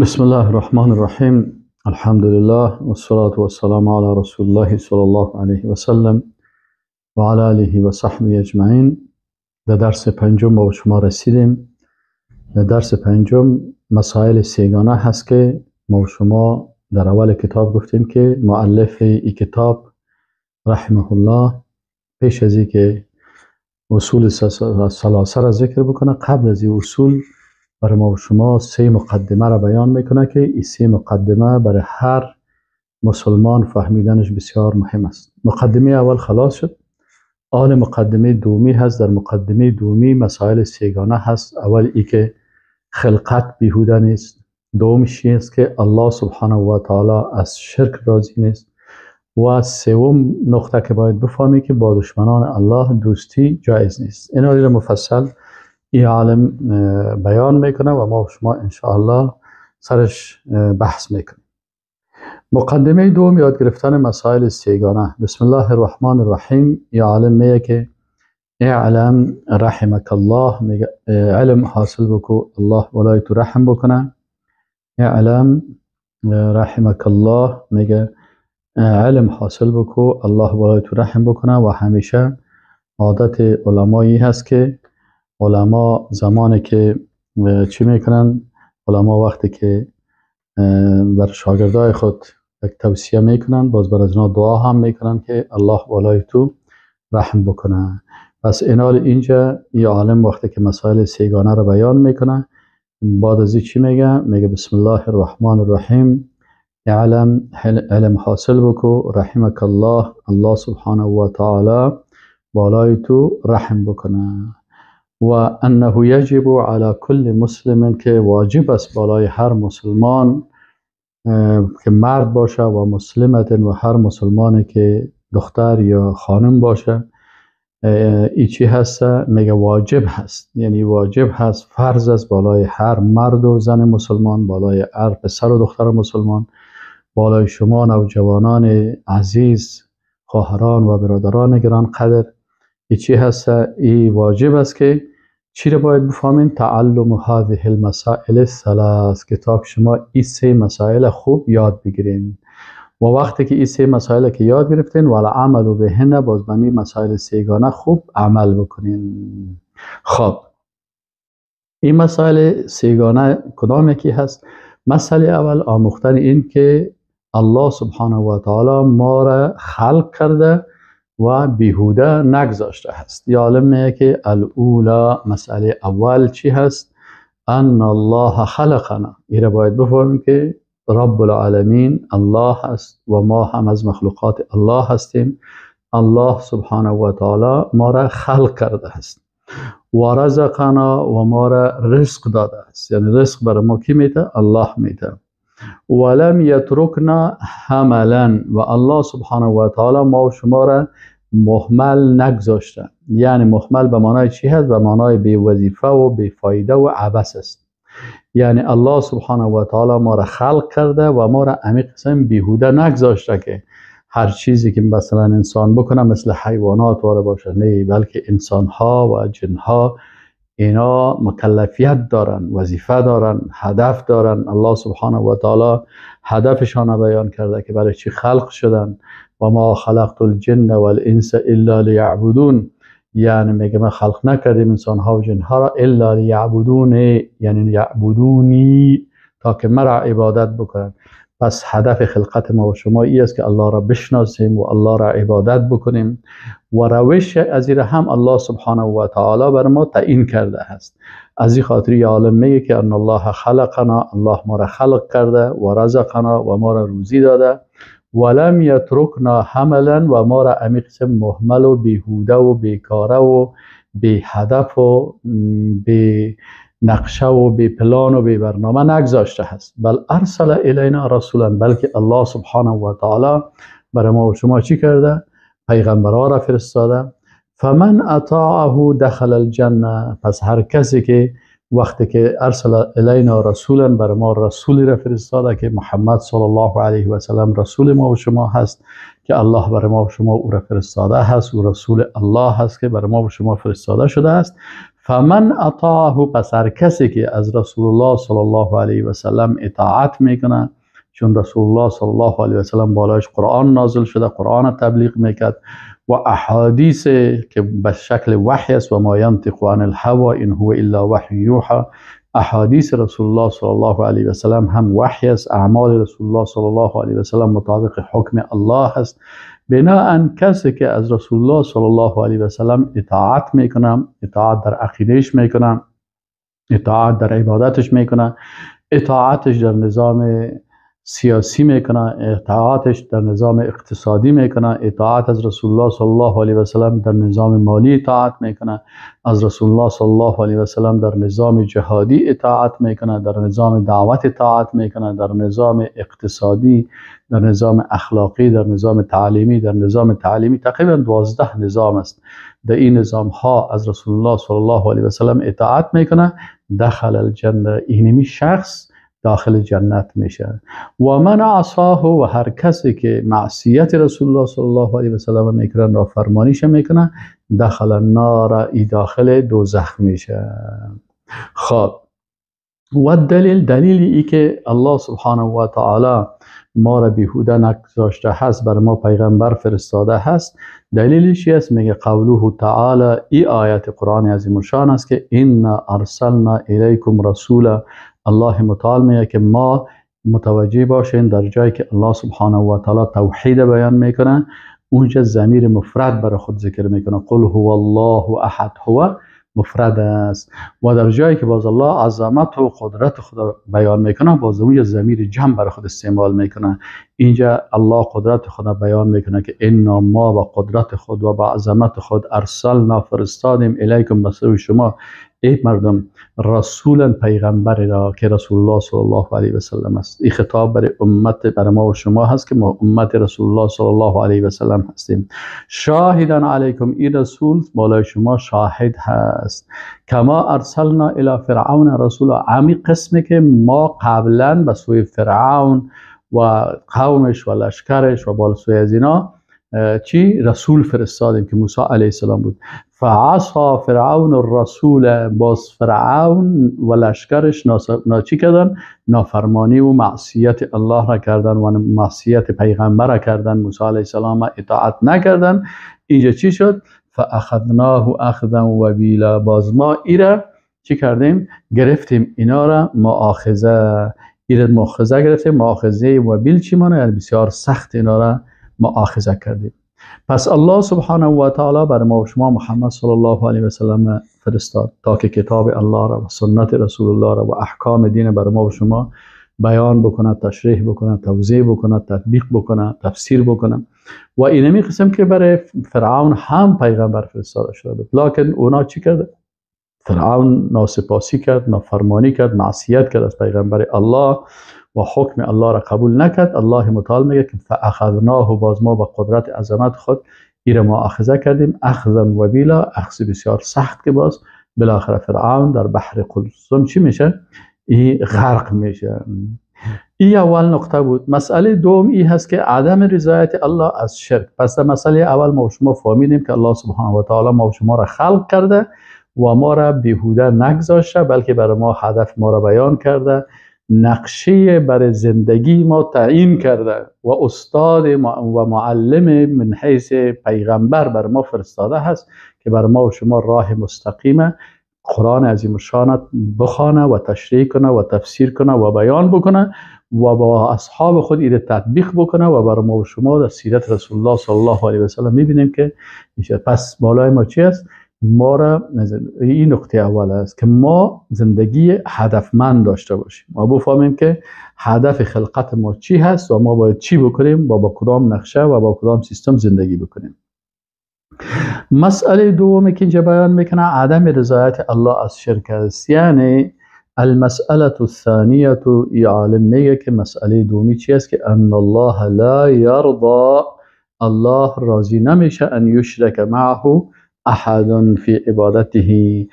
بسم الله الرحمن الرحیم. الحمدلله والصلاة والسلام علی رسول الله صلی الله علیه و سلم و علی آله و صحبه اجمعین. در درس پنجم با شما رسیدیم. در درس پنجم مسائل سه‌گانه هست که ما شما در اول کتاب گفتیم که مؤلف ای کتاب رحمه الله پیش از که اصول ثلاثه را ذکر بکنه، قبل از این اصول برای ما و شما سه مقدمه را بیان میکنه که این سه مقدمه برای هر مسلمان فهمیدنش بسیار مهم است. مقدمه اول خلاص شد، آن مقدمه دومی هست. در مقدمه دومی مسائل سه‌گانه هست. اول ای که خلقت بیهوده نیست، دومش این است که الله سبحانه و تعالی از شرک راضی نیست، و سوم نقطه که باید بفهمی که با دشمنان الله دوستی جایز نیست. اینا را مفصل این عالم بیان میکنه و ما شما انشاءالله سرش بحث میکنیم. مقدمه دوم یاد گرفتن مسائل سه‌گانه. بسم الله الرحمن الرحیم. این عالم میگه که اعلم رحمک الله، میگه علم حاصل بکو، الله ولای تو رحم بکنه. اعلم رحمک الله، میگه علم حاصل بکو، الله بالای تو رحم بکنه. و همیشه عادت علمایی هست که علما زمانی که چی میکنن، علما وقتی که بر شاگردای خود یک توصیه میکنن، باز بر از اونا دعا هم میکنن که الله بالای تو رحم بکنه. پس اینال اینجا یه عالم وقتی که مسائل سه‌گانه رو بیان میکنه، بعد از چی میگه؟ میگه بسم الله الرحمن الرحیم، علم علم حاصل بکو، رحمک الله، الله سبحانه و تعالی بالای تو رحم بکنه. و انه یجب علی کل مسلم، که واجب است بالای هر مسلمان که مرد باشه و مسلمت، و هر مسلمانی که دختر یا خانم باشه، ای چی هست؟ میگه واجب هست، یعنی واجب هست، فرض است بالای هر مرد و زن مسلمان، بالای هر پسر و دختر مسلمان، بالای شما نوجوانان عزیز، خواهران و برادران گران قدر، ای چی هست؟ ای واجب است که چی رو باید بفهمین؟ تعلم هذه المسائل الثلاث، که تا شما این سه مسائل خوب یاد بگیرین. و وقتی که این سه مسائل که یاد گرفتین، والعمل بهن، باز به می مسائل سه‌گانه خوب عمل بکنین. خب این مسائل سه‌گانه کدام یکی هست؟ مسئله اول آموختن این که الله سبحانه و تعالی ما را خلق کرده و بیهوده نگذاشته هست. یا عالم میگه که الاولا، مسئله اول چی هست؟ ان الله خلقنا. این را باید بفهمیم که رب العالمین الله هست و ما هم از مخلوقات الله هستیم. الله سبحانه و تعالی ما را خلق کرده است و رزقنا، و ما را رزق داده است. یعنی رزق برای ما کی میده؟ الله میده. ولم یترکنا هملا، و الله سبحانه و تعالی ما و شما را مهمل نگذاشته. یعنی مهمل به معنای چی هست؟ به معنای بی وظیفه و بی فایده و عبث است. یعنی الله سبحانه و تعالی ما را خلق کرده و ما را عمیق قسم بیهوده نگذاشته که هر چیزی که مثلا انسان بکنه مثل حیوانات واره باشه، نه، بلکه انسان ها و جن ها اینا مکلفیت دارن، وظیفه دارن، هدف دارن. الله سبحانه و تعالی هدفشان بیان کرده که برای چی خلق شدن. و ما خلقت الجن والانس الا لیعبدون، یعنی میگه ما خلق نکردیم انسان ها و جن ها را الا لیعبدون، یعنی یعبدونی، تا که مرا عبادت بکنن. پس هدف خلقت ما و شما ای است که الله را بشناسیم و الله را عبادت بکنیم، و روش از این هم الله سبحانه و تعالی بر ما تعیین کرده است. از این خاطر یه عالم میگه که ان الله خلقنا، الله ما را خلق کرده، و رزقنا، و ما را روزی داده، ولم یترکنا حملا، و ما را عمیق مهمل و بیهوده و بیکاره و بی هدف و بی نقشه و بی پلان و بی برنامه نگذاشته هست. بل ارسل الینا رسولا، بلکه الله سبحانه و تعالی برای ما و شما چی کرده؟ پیغمبرها را فرستاده. فمن اطاعه دخل الجنه، پس هر کسی که وقتی که ارسل الینا رسولا، برای ما رسولی را فرستاده که محمد صلی الله علیه و سلم رسول ما و شما هست، که الله برای ما و شما او را فرستاده هست، او رسول الله هست که برای ما و شما فرستاده شده است. فمن اطاعه، پس هر کسی که از رسول الله صلی الله علیه و سلم اطاعت میکنه، چون رسول الله صلی الله علیه و سلم بالایش قرآن نازل شده، قرآن تبلیغ میکرد و احادیث که به شکل وحی است، و ما ینطق عن الهوى ان هو الا وحی یوحى، احادیث رسول الله صلی الله علیه و سلم هم وحی است، اعمال رسول الله صلی الله علیه و سلم مطابق حکم الله است. بناءً کسی که از رسول الله صلی الله علیه و سلم اطاعت میکنه، اطاعت در عقیدهش میکنه، اطاعت در عبادتش میکنه، اطاعتش در نظام سیاسی میکنه، اطاعتش در نظام اقتصادی میکنه، اطاعت از رسول الله صلی الله علیه و سلم در نظام مالی اطاعت میکنه، از رسول الله صلی الله علیه و سلم در نظام جهادی اطاعت میکنه، در نظام دعوت اطاعت میکنه، در نظام اقتصادی، در نظام اخلاقی، در نظام تعلیمی، در نظام تعلیمی تقریبا 12 نظام است. در این نظام ها از رسول الله صلی الله علیه و سلم اطاعت میکنه، دخل الجنه، اینمی شخص داخل جنت میشه. و من عصاه، و هر کسی که معصیت رسول الله صلی الله علیه و سلم میکنه، نافرمانیش میکنه، دخل النار، ای داخل دوزخ میشه. خب و دلیل، دلیلی ای که الله سبحانه و تعالی ما را بیهوده نگذاشته هست، بر ما پیغمبر فرستاده هست، دلیلش است؟ میگه قوله تعالی، ای آیت قرآن عظیم الشان است که انا ارسلنا الیکم رسولا. الله متعال میگه که ما متوجه باشین در جایی که الله سبحانه و تعالی توحید بیان میکنه، اونجا ضمیر مفرد برای خود ذکر میکنه، قل هو الله احد، هو مفرد است. و در جایی که باز الله عظمت و قدرت خود بیان میکنه، باز اونجا ضمیر جمع برای خود استعمال میکنه. اینجا الله قدرت خود بیان میکنه که انا، ما با قدرت خود و با عظمت خود، ارسلنا فرستادیم، الیکم به سوی شما ای مردم، رسولا پیغمبر را که رسول الله صلی الله علیه و سلم است. این خطاب برای امت، برای ما و شما هست که ما امت رسول الله صلی الله علیه و سلم هستیم. شاهدان علیکم، این رسول بالای شما شاهد هست. کما ارسلنا الی فرعون رسولا، امی قسمی که ما قبلا به سوی فرعون و قومش و لشکرش و بالا سوی از اینا چی رسول فرستادیم که موسی علیه السلام بود. فعصا فرعون الرسول، باز فرعون و لشکرش ناچی کردن؟ نافرمانی و معصیت الله را کردن و معصیت پیغمبر را کردن، موسی علیه السلام اطاعت نکردن. اینجا چی شد؟ فاخذناه اخذا وبیلا، باز ما ایره چی کردیم؟ گرفتیم اینا را مؤاخذه، ایره مؤاخذه گرفتیم. مؤاخذه وبیل چی مانه؟ یعنی بسیار سخت اینا را مؤاخذه کردیم. پس الله سبحانه و تعالی بر ما و شما محمد صلی الله علیه و سلم فرستاد تا که کتاب الله را و سنت رسول الله را و احکام دین بر ما و شما بیان بکنه، تشریح بکنه، توضیح بکنه، تطبیق بکنه، تفسیر بکنه. و اینمی قسم که برای فرعون هم پیغمبر فرستاده شده بود، لکن اونا چی کرد؟ فرعون ناسپاسی کرد، نافرمانی کرد، معصیت کرد از پیغمبر الله و حکم الله را قبول نکرد. الله متعال میگه که فاخذناه، باز ما با قدرت عظمت خود ایره مؤاخذه کردیم، اخذا وبیلا، اخذ بسیار سخت که باز بالاخره فرعون در بحر قلزم چی میشه؟ ای غرق میشه. ای اول نقطه بود. مسئله دوم ای هست که عدم رضایت الله از شرک. پس در مسئله اول ما شما فهمیدیم که الله سبحانه و تعالی ما شما را خلق کرده و ما را بیهوده نگذاشته، بلکه برای ما هدف ما را بیان کرده، نقشه برای زندگی ما تعیین کرده و استاد و معلم من حیث پیغمبر بر ما فرستاده هست که بر ما و شما راه مستقیم قرآن عظیم الشان بخوانه و تشریح کنه و تفسیر کنه و بیان بکنه و با اصحاب خود ایره تطبیق بکنه و بر ما و شما در سیرت رسول الله صلی الله علیه و سلم میبینیم که پس بالای ما چی است؟ ما را این نقطه اول است که ما زندگی هدفمند داشته باشیم، ما بفهمیم که هدف خلقت ما چی هست و ما باید چی بکنیم و با کدام نقشه و با کدام سیستم زندگی بکنیم. مسئله دومی که اینجا بیان میکنه عدم رضایت الله از شرک است. یعنی المسألة الثانیه، ای عالم میگه که مسئله دومی چی است؟ که ان الله لا یرضى، الله راضی نمیشه ان یشرک معه احد فی عبادته،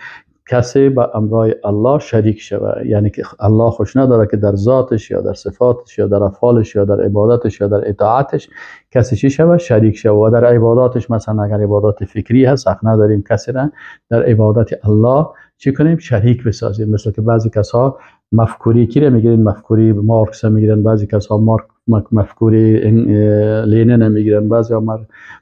کسی با امرای الله شریک شوه. یعنی که الله خوش نداره که در ذاتش یا در صفاتش یا در افعالش یا در عبادتش یا در اطاعتش کسی چی شوه؟ شریک شوه. و در عباداتش مثلا اگر عبادات فکری هست، حق نداریم کسی را در عبادت الله چی کنیم؟ شریک بسازیم. مثل که بعضی کسا مفکوری کی رو میگیرن؟ مفکوری مارکس میگیرن، بعضی کسا مفکوری لینن میگیرن، بعضی ها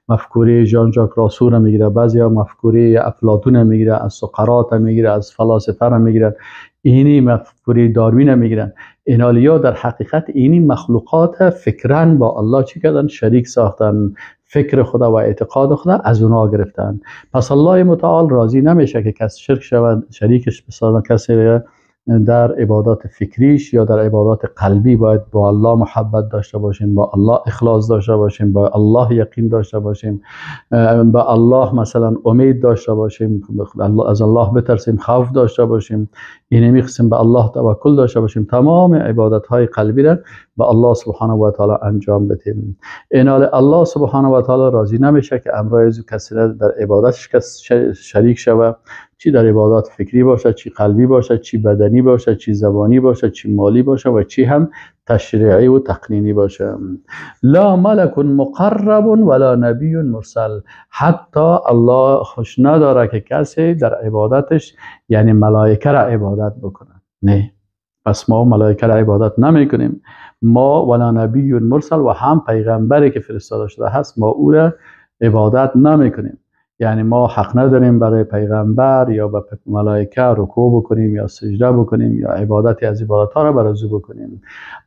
مفکوری ژان ژاک راسو رو میگیرن، بعضی ها مفکوری افلاطون میگیرن، از سقراط میگیرن، از فلاسفه رو میگیرن، اینی مفکوری داروین میگیرن. اینالیا در حقیقت اینی مخلوقات فکرن با الله چی کردن؟ شریک ساختن، فکر خدا و اعتقاد خدا از اونا گرفتن. پس الله متعال راضی نمیشه که کس شرک شود، شریکش بسازن. کسی در عبادات فکریش یا در عبادات قلبی باید با الله محبت داشته باشیم، با الله اخلاص داشته باشیم، با الله یقین داشته باشیم، با الله مثلا امید داشته باشیم، از الله بترسیم، خوف داشته باشیم، اینه میخواستیم به الله توکل داشته باشیم. تمام عبادت های قلبی را به الله سبحانه و تعالی انجام بدیم. اینال الله سبحانه و تعالی راضی نمیشه که امرای از کسی در عبادتش کس شریک شود، چی در عبادات فکری باشه، چی قلبی باشه، چی بدنی باشه، چی زبانی باشه، چی مالی باشه و چی هم تشریعی و تقنینی باشه. لا ملک مقرب ولا نبی مرسل. حتی الله خوش نداره که کسی در عبادتش یعنی ملائکه را عبادت بکنه. نه، پس ما ملائکه را عبادت نمی کنیم. ما ولا نبی مرسل و هم پیغمبری که فرستاده شده هست ما او را عبادت نمی کنیم. یعنی ما حق نداریم برای پیغمبر یا به ملائکه رکوع بکنیم یا سجده بکنیم یا عبادتی از عبادت ها را برای او بکنیم.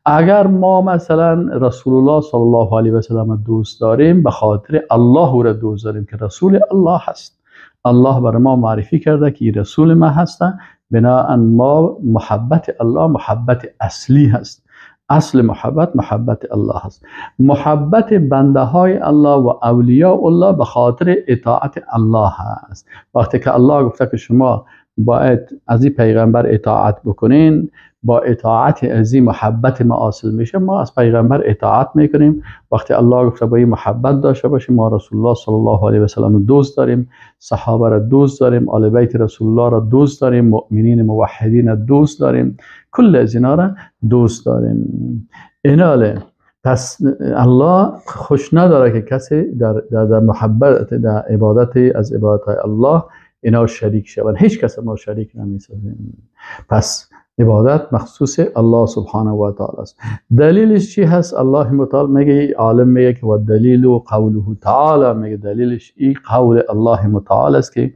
اگر ما مثلا رسول الله صلی الله علیه و سلم دوست داریم، به خاطر الله او را دوست داریم که رسول الله هست. الله برای ما معرفی کرده که رسول ما هست، بناءً ما محبت الله محبت اصلی هست. اصل محبت محبت الله است. محبت بنده های الله و اولیاء الله به خاطر اطاعت الله است. وقتی که الله گفته که شما باید از این پیغمبر اطاعت بکنین، با اطاعت از این محبت ما حاصل میشه، ما از پیغمبر اطاعت میکنیم. وقتی الله گفته با این محبت داشته باشیم، ما رسول الله صلی الله علیه و سلم دوست داریم، صحابه را دوست داریم، آل بیت رسول الله را دوست داریم، مؤمنین موحدین را دوست داریم، کل از اینا را دوست داریم. ایناله پس الله خوش نداره که کسی در محبت، در عبادت از عبادت های الله اینا شریک شوند. هیچ کس ما شریک نمیسازیم. پس عبادت مخصوص الله سبحانه و تعالی است. دلیلش چی هست؟ الله متعال میگه، عالم میگه که و دلیل قوله تعالی، میگه دلیلش ای قول الله متعال است که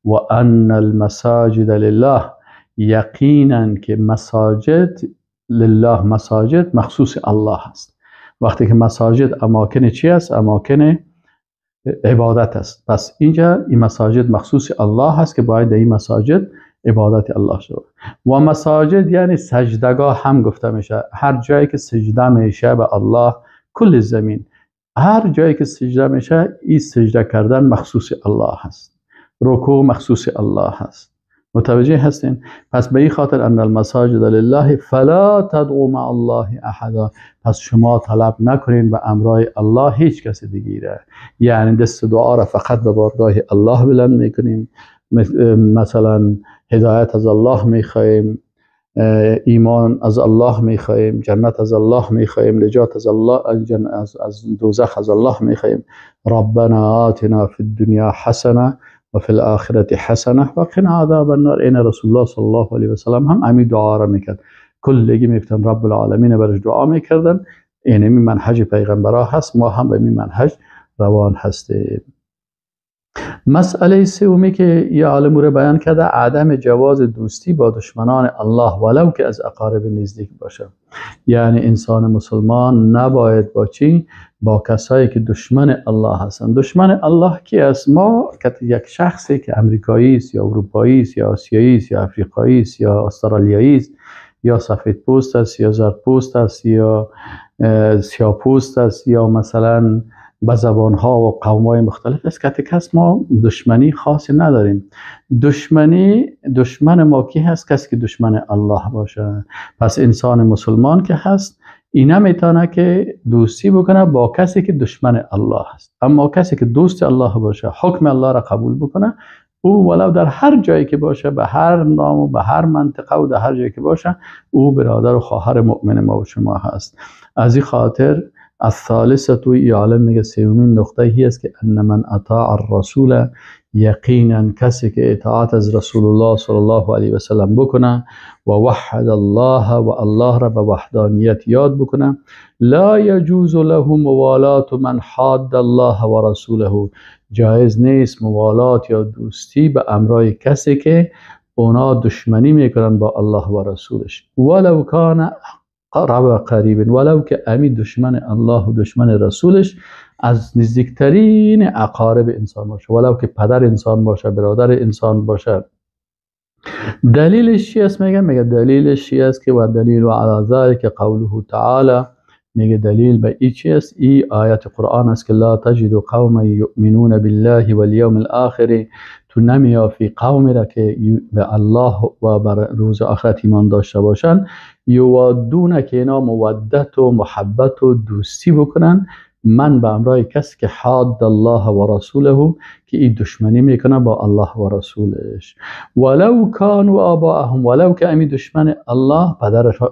و ان المساجد لله، یقینا که مساجد لله، مساجد مخصوص الله است. وقتی که مساجد اماکن چی است؟ اماکن عبادت است. پس اینجا این مساجد مخصوص الله هست که باید این مساجد عبادت الله شود. و مساجد یعنی سجدگاه هم گفته میشه. هر جایی که سجده میشه به الله، کل زمین، هر جایی که سجده میشه، این سجده کردن مخصوص الله هست، رکوع مخصوص الله هست. متوجه هستین؟ پس به این خاطر ان المساجد لله فلا تدعوا مع الله احدا، پس شما طلب نکنین به امرای الله هیچ کس دیگه. یعنی دست دعا را فقط به بارگاه الله بلند میکنیم، مثلا هدایت از الله میخواهیم، ایمان از الله میخواهیم، جنت از الله میخواهیم، نجات از الله، از دوزخ از الله میخواهیم. ربنا آتنا فی الدنیا حسنه و فی الاخرة حسنه و قنا عذاب النار. این رسول الله صلی الله علیه و سلم هم همین دعا را میکرد. کلگی میگفتن رب العالمین برش دعا میکردن. این منهج پیغمبرا هست، ما هم به این منهج روان هستیم. مسئله سومی که یه عالم رو بیان کرده، عدم جواز دوستی با دشمنان الله ولو که از اقارب نزدیک باشه. یعنی انسان مسلمان نباید با چی؟ با کسایی که دشمن الله هستند. دشمن الله کی است؟ ما که یک شخصی که امریکایی است یا اروپایی است یا آسیایی است یا افریقایی است یا استرالیایی است یا سفید پوست است یا زرد پوست است یا سیاه پوست است یا مثلا به زبانها و قومهای مختلف است، که کس ما دشمنی خاصی نداریم. دشمن ما کی هست؟ کسی که دشمن الله باشه. پس انسان مسلمان که هست اینا میتونه که دوستی بکنه با کسی که دشمن الله هست. اما کسی که دوست الله باشه، حکم الله را قبول بکنه، او ولو در هر جایی که باشه، به هر نام و به هر منطقه و در هر جایی که باشه، او برادر و خواهر مؤمن ما و شما هست. از این خاطر الثالثه ای عالم میگه سومین نقطه هی است که ان من اطاع الرسول، یقینا کسی که اطاعت از رسول الله صلی الله علیه و سلم بکنه و وحد الله و الله را به وحدانیت یاد بکنه، لا یجوز له موالات من حاد الله و رسوله، جایز نیست موالات یا دوستی به امرای کسی که اونا دشمنی میکنن با الله و رسولش، ولو کان اقرب قریب، ولو که امی دشمن الله و دشمن رسولش از نزدیکترین اقارب انسان باشه، ولو که پدر انسان باشه، برادر انسان باشه. دلیلش چی است؟ میگه دلیلش چی است که و دلیل علی ذلک قوله تعالی، میگه دلیل به ای چی است؟ ای آیت قرآن است که لا تجد قوما یؤمنون بالله والیوم الاخر، تو نمیافی قومی را که به الله و بر روز آخرت ایمان داشته باشن، یوادون که اینا مودت و محبت و دوستی بکنن من به امرای کسی که حاد الله و رسوله، که این دشمنی میکنه با الله و رسولش، ولو کانوا آباءهم، ولو که امی دشمن الله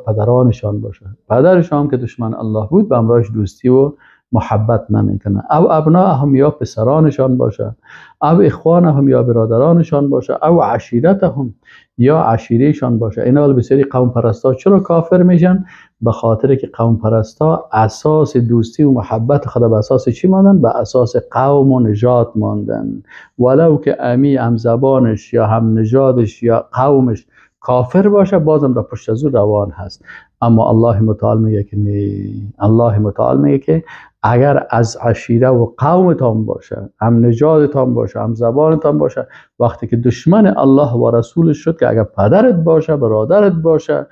پدرانشان باشه، پدرشان که دشمن الله بود به امرایش دوستی و محبت نمیکنه، او ابناءهم یا پسرانشان باشه، او اخوانهم یا برادرانشان باشه، او عشیرتهم یا عشیرهشان باشه. اینا بسیاری قوم پرستا چرا کافر میشن؟ به خاطر که قوم پرستا اساس دوستی و محبت خود به اساس چی ماندن؟ به اساس قوم و نژاد ماندن. ولو که امی هم زبانش یا هم نژادش یا قومش کافر باشه بازم در پشت از او روان هست. اما الله متعال میگه که نه، الله متعال میگه که اگر از عشیره و قومتان باشه، هم نژادتان باشه، هم زبانتان باشه، وقتی که دشمن الله و رسولش شد، که اگر پدرت باشه، برادرت باشه،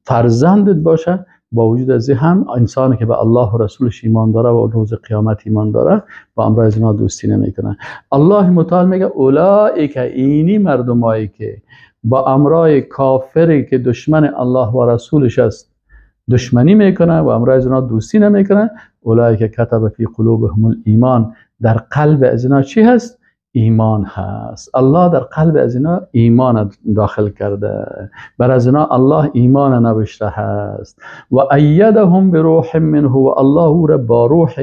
فرزندت باشه، با وجود از هم انسانی که به الله و رسولش ایمان داره و روز قیامت ایمان داره با امر از اینا دوستی نمیکنه. الله متعال میگه اولئک، اینی مردمایی که با امرای کافری که دشمن الله و رسولش است دشمنی میکنه و امرای از اینا دوستی نمیکنه، اولئک کتب فی قلوبهم الایمان، در قلب از اینا چی هست؟ ایمان هست. الله در قلب از اینا ایمان داخل کرده، بر از اینا الله ایمان نوشته هست. و ایدهم بروح منه، و الله او را با روح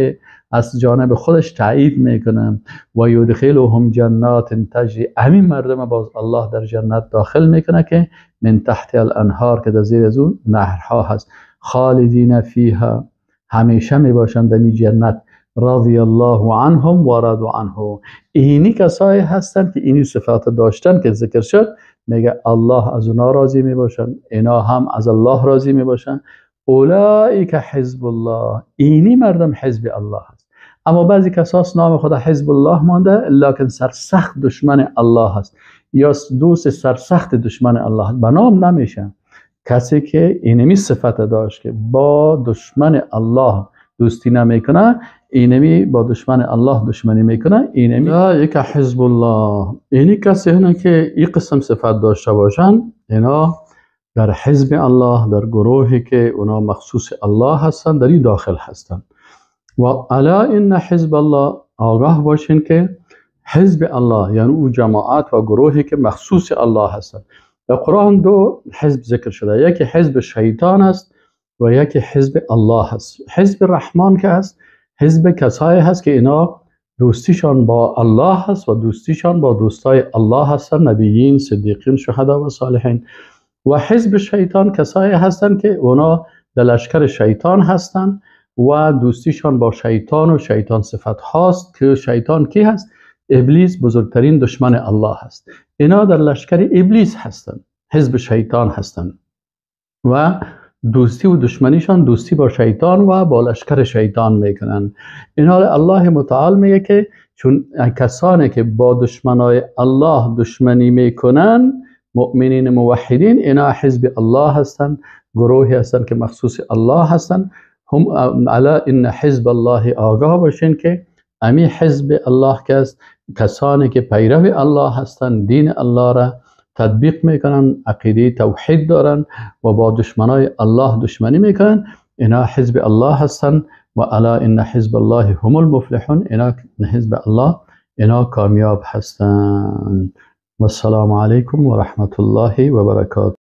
از جانب خودش تایید میکنه. و یدخلهم جنات تجری، همین مردم باز الله در جنت داخل میکنه که من تحت الانهار، که در زیر از اون نهرها هست، خالدین فیها، همیشه میباشند در جنت، رضی الله عنهم و رضوا عنه. اینی کسایی هستند که اینی صفات داشتن که ذکر شد، میگه الله از اونا راضی میباشن، اینا هم از الله راضی میباشن. اولئک حزب الله، اینی مردم حزب الله هست. اما بعضی کساس نام خدا حزب الله مانده، لکن سرسخت دشمن الله هست یا دوست سرسخت دشمن الله هست، به نام نمیشه. کسی که اینمی صفت داشت که با دشمن الله دوستی نمیکنه، اینمی با دشمن الله دشمنی میکنه، اینمی یک حزب الله. اینی کسی هنه که این قسم صفت داشته باشن، اینا در حزب الله، در گروهی که اونا مخصوص الله هستن، در این داخل هستن. و الا ان حزب الله، آگاه باشین که حزب الله یعنی او جماعت و گروهی که مخصوص الله هستن. در قرآن دو حزب ذکر شده، یکی حزب شیطان است و یکی حزب الله هست. حزب رحمان که هست، حزب کسایی هست که اینا دوستیشان با الله هست و دوستیشان با دوستای الله هستن، نبیین، صدیقین، شهدا و صالحین. و حزب شیطان کسایی هستن که اونا در لشکر شیطان هستن و دوستیشان با شیطان و شیطان صفت هاست که شیطان کی هست؟ ابلیس، بزرگترین دشمن الله هست. اینا در لشکر ابلیس هستن، حزب شیطان هستن و دوستی و دشمنیشان دوستی با شیطان و با لشکر شیطان میکنن. اینا الله متعال میگه که چون کسانی که با دشمنای الله دشمنی میکنن، مؤمنین موحدین، اینا حزب الله هستن، گروهی هستن که مخصوص الله هستن. هم علی ان حزب الله، آگاه باشین که امی حزب الله که است، کسانی که پیرو الله هستن، دین الله را تطبیق میکنن، عقیده توحید دارن و با دشمنای الله دشمنی میکنن، اینا حزب الله هستن. و الا ان حزب الله هم المفلحون، اینا حزب الله، اینا کامیاب هستن. والسلام علیکم و رحمت الله و برکاته.